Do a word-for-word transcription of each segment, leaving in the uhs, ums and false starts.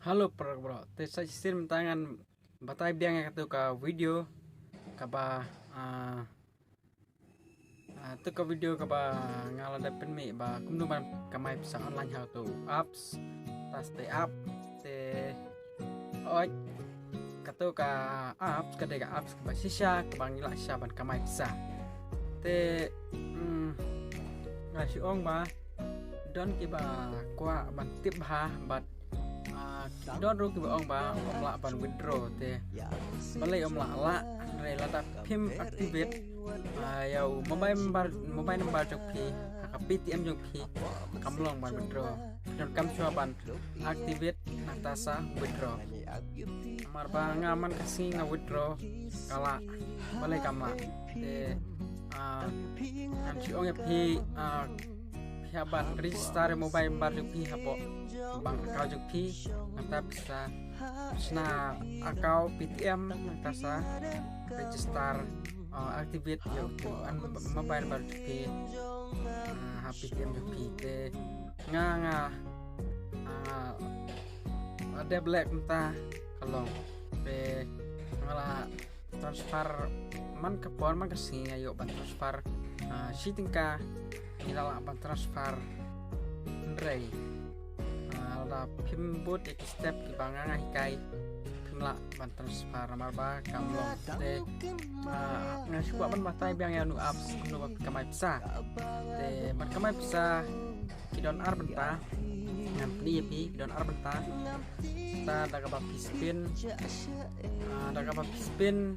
Hello para bro, te sa shisien mynta ngan batai biang ïa katu ka video kaba ah, ah, tu ka video kaba nga la dep pynmih ba kumno ban kamai pisa online ha tu apps. Ta stay up te oi katu ka apps ka dei ka apps kaba shisha kaba ngi la shisha ban kamai pisa. Te mm, nga shu ong ba don kiba kwah ban tip bha bad ah, don ruh kiba ong ba ym lah ban withdraw te balei ym lah lah hynrei lada phim activate ah, ïa u mobile number mobile number jong phi ha ka Paytm jong phi kam long ban withdraw. Don kam shuwa ban activate nangta sa withdraw. Namar ba nga man ka sngi nga withdraw ka lah balei kam lah. Te ah, ngan shu ong ïa phi ah, phi hap ban register mobile number jong phi hapoh bank account jong phi. Nangta pisa shna account Paytm nangta sa register ah, activate ïa u mobile number jong phi ah, ha Paytm jong phi. Te nga nga ah, la dep leh mynta ka long te nga la transfer man ka por man ka sngi nga ïoh ban transfer ah, shi tyngka ngi la lah ban transfer hynrei ah, lada phim bud ïa ki step kiba nga nga hikai phim lah ban transfer namar ba kam long. Te ah, nga shu kwah ban batai biang ïa u apps kumno ban kamai pisa. Te ban kamai pisa ki don ar bynta. Ngan pyni ïa phi ki don ar bynta. Ta da kaba phi spin ah, da kaba phi spin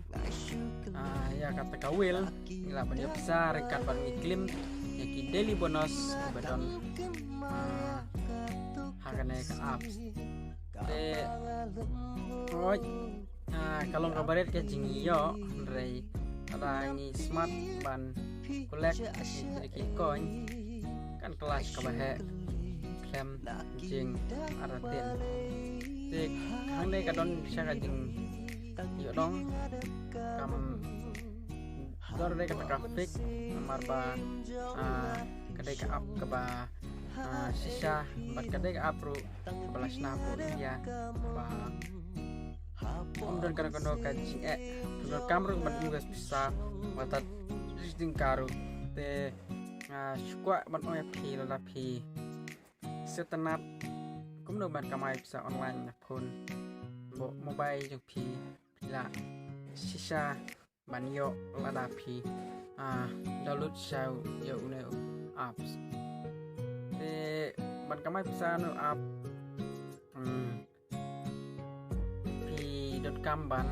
ah, ïa kata ka wheel ngi lah ban ïoh pisa ryngkat bad ngi claim ïa ki daily bonus kiba don ah, ha kane ka apps. Te oi ah, ka long kaba rit ka jingïoh hynrei lada ngi smat ban collect ïa ki coin kan kylla kaba heh khlem jingartatien. Te hangne ka don sha ka jingïoh dong kam don re kata ka fake namar ba ah, ka dei ka app kaba ah, shisha bad ka dei ka app ruh kaba la shna hapoh India ba ym don kano kano ka jingeh. Ym don kam ruh ban invest pisa ba tad jingka ruh. Te nga shu kwah ban ong ïa phi lada phi sngewtynnat kumno ban kamai pisa online na phone hapoh mobile jong phi phi lah shisha ban ïoh lada phi ah, download sha ïa une u apps. Te ban kamai pisa une u app mm, phi donkam ban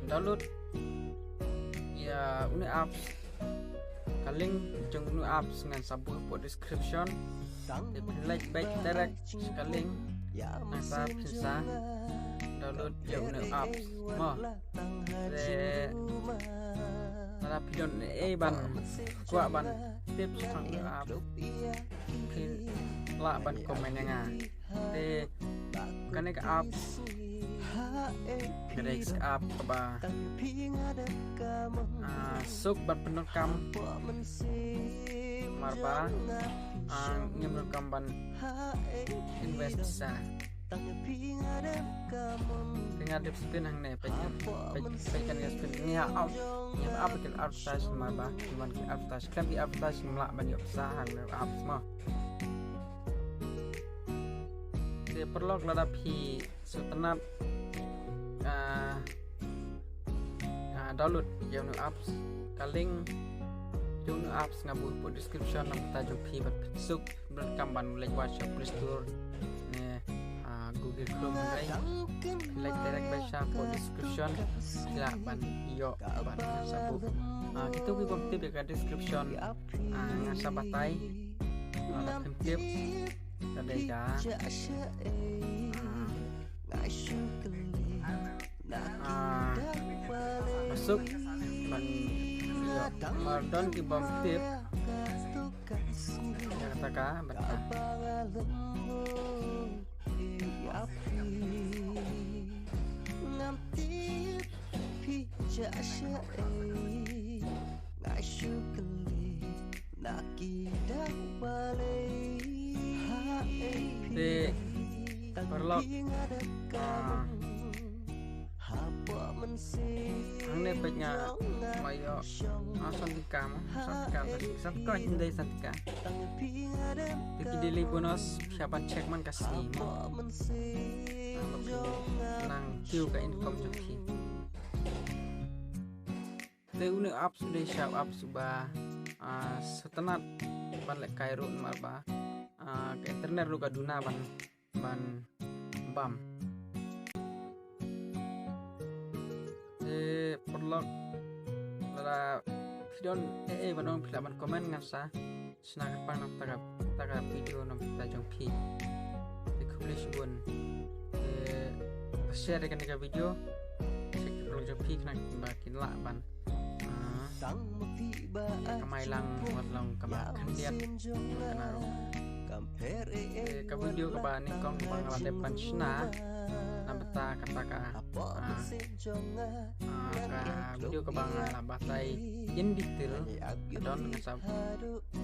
download ïa une u apps. Ka link jong une u apps ngan sa buh hapoh description. Te phin leit beit direct sha ka link nangta phin sa download ïa une u apps mo. Te lada phi don ei ban kwah ban tip shaphang une u apps phin lah ban comment ïa nga. Te kane ka apps ka dei ka app kaba ah, suk bad pyndonkam namar ba ah, ngim donkam ban invest pisa. Te nga dep spin hangne peit kan peit peit kan nga spin ngi ha app ngi ha app kan advertise namar ba ngi wan ki advertise khlem ki advertise ngim lah ban ïoh pisa hangne app mo. Te paralok lada phi sngewtynnat ah, ah, download ïa une u apps ka link jong une u apps nga buh hapoh description namar ta jong phi bad phin suk phin donkam ban leit wad sha Play Store ne ah, Google Chrome hynrei leit direct beit sha hapoh description phi lah ban ïoh ban sa buh. Ah, kito ki bym tip ïa ka description ah, nga sa batai. Lada phim tip ka dei ka ah, ah, masuk ban ïoh. Namar don ki bym tip ïa kata ka bynta. Te paralok Vlog. Ah. Hangne peit nga ma ïoh. Ah, san tyngka mo. San tyngka, san tyngka, hynrei san tyngka. Te ki daily bonus phi hap ban check man ka sngi mo. Ah, ba phi nang kiew ka income jong phi. Te une u apps u dei sha u apps uba, ah, sngewtynnat ban lehkai ruh namar ba, ah, ka internet ruh ka duna ban, ban bam. Te paralok, lada phi don ei ei ban ong, phi lah ban comment ngan sa shna kyrpang na ka bynta ka, na ka bynta ka video na ka bynta jong phi. Te khublei shibun. Te share ïa kane ka video sha ki paralok jong phi khnang ba kin lah ban, ah, kamai lang wat long kaba khyndiat. Kane ruh, eh, ka video kaba nyngkong kaba nga la dep ban shna na ka bynta kata ka, ah, ah, ka video kaba nga la batai in detail, ka don, nga sa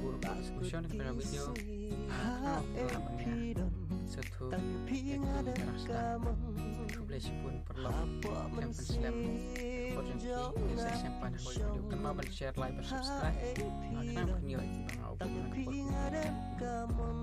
bud ka description kata ka video. Ah, khnang ba phi lah ban ïa sngewthuh ïa kata ka rasta. Khublei shibun paralok. Khlem pynslem. Ka por jong phi, phi sa sngewbha ha ka video. Kynmaw ban share, like, ban subscribe. Ah, khnang ba phin ïoh ïa kiba nga upload na ka por.